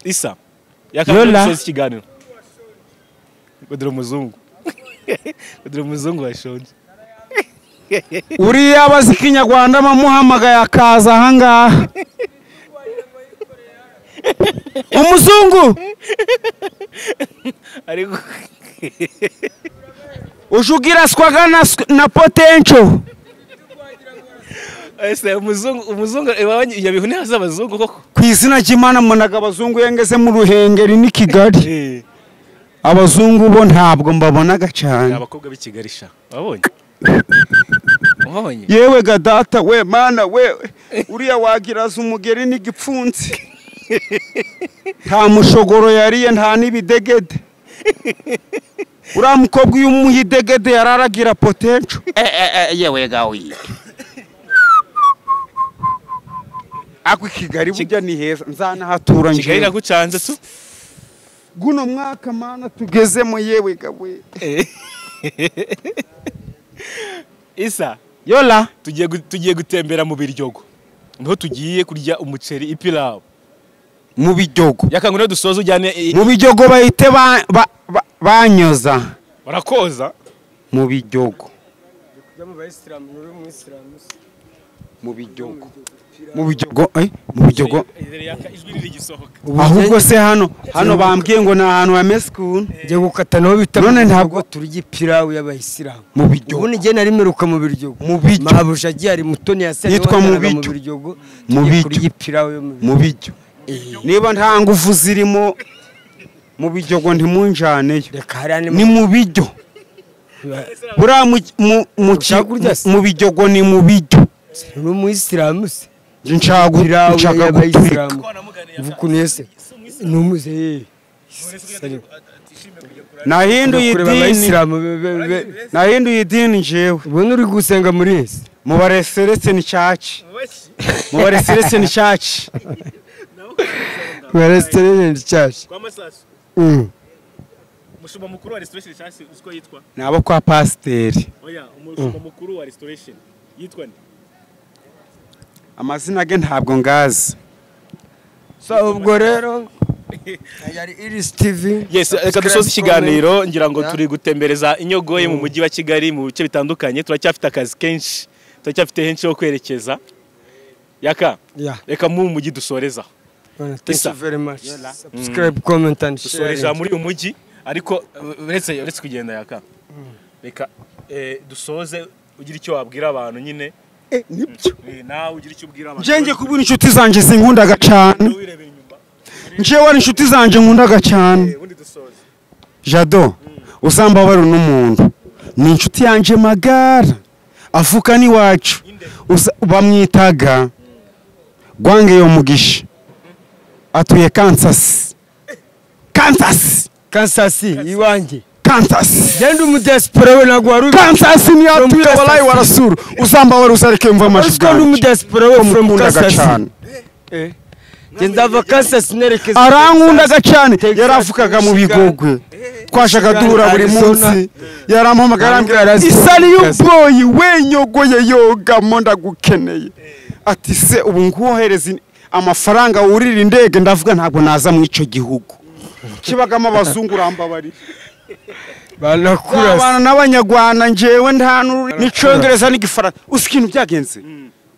Isa yakamusoza ikiganiro. Godro muzungu. Godro muzungu washonje. Uriya abazi Kinyarwanda bamuhamagaye akaza aha ngaha. Umuzungu ariko ujugira swaga na potential. Ese umuzungu yabihu ni haza abazungu koko. Ku izina ry'Imana mbonaga abazungu yengeze mu Ruhengeri ni Kigali. Abazungu bo ntabwo mbabonaga cyane. Abakobwa b'i Kigali sha wabonye? Wabonye? Yewe ga data we mana we uriya wagiraza umugeri n'igipfunsi. Nta mushogoro yariye nta n'ibidegede. Uriya mukobwa iyo umuha idegede yararagira potential. Yewe gawe. Ako Kigali burya ni heza nzanahatura nje. Kigali nagucanze tu. Guno mwaka mana tugezemo yewe gawe. Isa yola tugiye gutembera mu Biryogo. Niho tugiye kurya umuceri ipilawu. Mu Biryogo. Yakangure dusoze ujyane mu Biryogo bahite banyoza. Barakoza mu Biryogo. Mu Biryogo. Mu Biryogo mu Biryogo. Ahubwo se hano bambwiye ngo na ahantu hameze ukuntu. Ngiye gukata naho bita none ntabwo turya ipirawu y'abayisilamu. Mu Biryogo. Ubundi ngiye narimeruka mu Biryogo. Mu Biryogo. Mabuja agiye ari Mutoni ya se yitwa mu Biryogo. Mu Biryogo. Ipirawu yo mu Biryogo. Niba nta ngufu zirimo mu Biryogo ntimunjaneyo. Ni mu Biryo. Buriya mu Biryogo ni mu Biryo. Ni umuyisilamu se. Nshaka guturika. Ukuntu ni umuze. Nahinduye idini. Nahinduye idini njewe. Ubundi uri gusenga muri ese. Mu ba Resurrection Church. Mu ba Resurrection Church. Mu Resurrection Church. Kwa Masasu. Umushumba mukuru wa Restoration Church uziko yitwa? Nabo kwa pasiteri. Oya, umushumba mukuru wa Restoration yitwa nde? Amazina ge ntabwo ngazi. So ubwo rero yari Iris TV. Yes, reka dusoze ikiganiro ngira ngo turi gutembereza inyogoye mu mujyi wa Kigali mu bice bitandukanye, turacyafite akazi kenshi, turacyafite henshi ho kwerekeza. Yaka, reka mu mujyi dusoreza. Thank you very much. Subscribe, comment and share. Dusoreja muri uyu mujyi ariko uretse kugenda yaka. Reka dusoze ugira icyo wabwira abantu nyine. Nibyo. Nawe ugira icyo ubwira abantu. Nje kubura inshuti zanje zinkundaga cyane. Nje wari inshuti zanje nkundaga cyane. Jado usamba bari n'umuntu. Ni inshuti yanje magara. Afuka ni wacu. Bamwitaga Gwange yo Mugisha. Atuye Kansas. Kansas. Kansas iwanjye. Kansas. Genda umudiaspora we nagwa rubi. Kansas ni atuye wallahi warasuru. Uzamba wari uzareke mva amashyi. Genda umudiaspora we from Kansas. Genda va Kansas nerekeza. Arankundaga cyane. Yarafukaga mu bigogwe. Twashaka duhura buri munsi. Yarampamagara arambwira isari y'ubwoyi wenyogoye yogamo ndagukeneye. Ati se ubu nguhereza amafaranga wurira indege ndavuga ntabwo naza mu ico gihugu. Kibagamo abazungu rambabarira. Banakurasa. Abana n'abanyarwanda njewe nta n'icongereza n'igifaransa. Usi ikintu byagenze.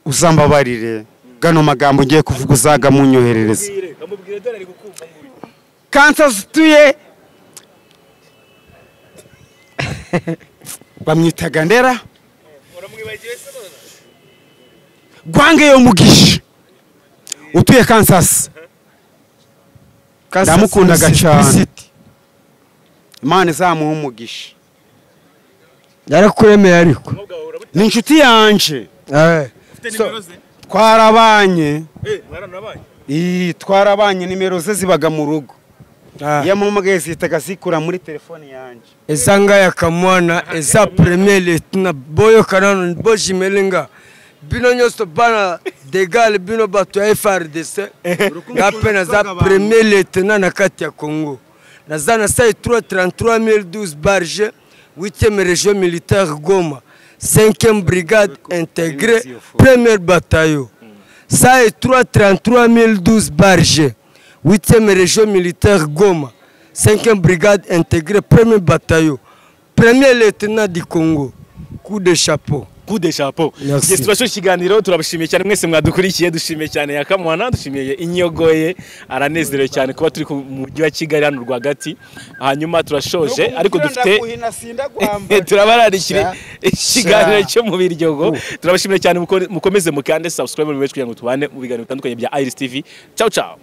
Uzambabarire. Gano magambo ngiye kuvuga uzaga munyoherereza. Kansas tuye bamwitaga Ndera. Gwange yo Mugisha. Utuye Kansas. Ndamukundaga cyane. Imana izamuha umugisha. Yarakuremeye ariko. Ni inshuti yanje. Twarabanye. Twarabanye nimero ze zibaga mu rugo. Iyo mpamagaye zihitaga zikura muri telefone yanje. Ezanga ya Kamwana eza premier lieutenant boyo kanano bojimelenga. Bino nyonso bana degale bino bato ya FRDC. Ngape naza premier lieutenant na kati ya Congo. Naza na sai 333 012 barge 8e région militaire Goma 5e brigade intégrée 1er bataillon. Sai 333 012 barge 8e région militaire Goma 5e brigade intégrée 1er bataillon 1er lieutenant du Congo. Coup de chapeau. Coup de chapeau. Yes, turashoje ikiganiro turabashimiye cyane mwese mwadukurikiye, dushimiye cyane Yakamwana, dushimiye Inyogoye, aranezerewe cyane kuba turi ku mujyi wa Kigali hano rwagati. Hanyuma turashoje ariko dufite turabararikire ikiganiro cyo mu Biryogo. Turabashimiye cyane, mukomeze mukande subscribe muri kugira ngo tubane mu biganiro bitandukanye bya Iris TV. Ciao ciao.